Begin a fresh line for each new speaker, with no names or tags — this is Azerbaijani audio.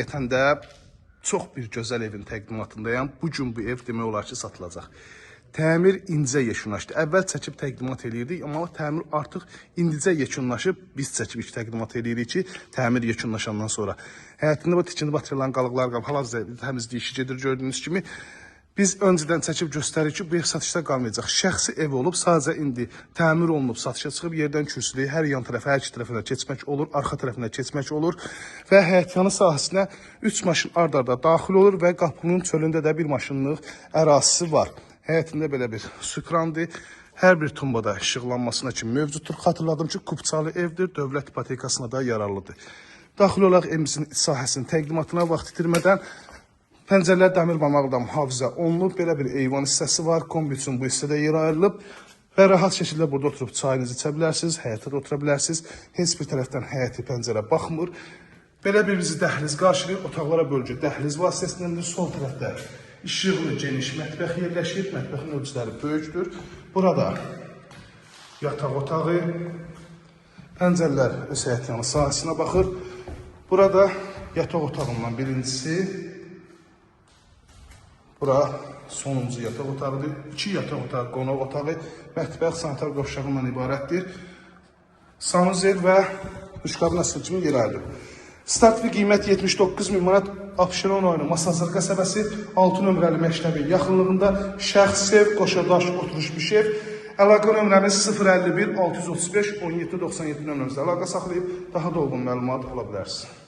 Həqiqətən də çox bir gözəl evin təqdimatındayam. Bu gün bu ev demək olar ki, satılacaq. Təmir incə yekunlaşdı. Əvvəl çəkib təqdimat eləyirdik, amma təmir artıq indicə yekunlaşıb. Biz çəkib ilk təqdimat eləyirik ki, təmir yekunlaşandan sonra. Həyətində bu tikinti materiallarının qalıqları qalıb, hal-hazırda təmizlik işi gedir gördüyünüz kimi. Biz öncədən çəkib göstəririk ki, bu ev satışda qalmayacaq. Şəxsi ev olub, sadəcə indi təmir olunub, satışa çıxıb, yerdən kürsülü hər yan tərəfə, hər iki tərəfinə keçmək olur, arxa tərəfinə keçmək olur və həyətyanı sahəsinə 3 maşın ard-arda daxil olur və qapının çölündə də bir maşınlıq ərazisi var. Həyətində belə bir sükrandır. Hər bir tumbada işıqlanmasına kimi mövcuddur. Xatırladım ki, kupçalı evdir, dövlət ipotekasına da yararlıdır. Daxil olaraq evimizin sahəsinin təqdimatına vaxt itirmədən pəncərələr dəmir barmaqla mühafizə olunub. Belə bir eyvan hissəsi var. Kombi üçün bu hissədə yer ayrılıb və rahat şəkildə burada oturub çayınızı içə bilərsiniz, həyətə də otura bilərsiniz. Heç bir tərəfdən həyəti pəncərə baxmır. Belə bir bizi dəhliz qarşılayır. Otaqlara bölgü dəhliz vasitəsindəndir. Sol tərəfdə işıqlı geniş mətbəx yerləşir. Mətbəxin ölçüləri böyükdür. Burada yataq otağı, pəncərələr öz həyətyanı sahəsinə baxır. Burada yataq otağından birincisi, bura sonuncu yataq otağıdır. 2 yataq otağı, qonaq otağı, mətbəx, sanitar qovşağından ibarətdir. Sanuzel və duşkabinası kimi yer ayrılıb. Start və qiymət 79 min manat. Abşeron rayonu Masazır qəsəbəsi 6 nömrəli məktəbin yaxınlığında şəxsi ev, qoşadaş oturuşmuş ev. Əlaqə nömrəmiz 051 635 17 97 nömrəmizdə əlaqə saxlayıb daha dolğun məlumat ala bilərsiniz.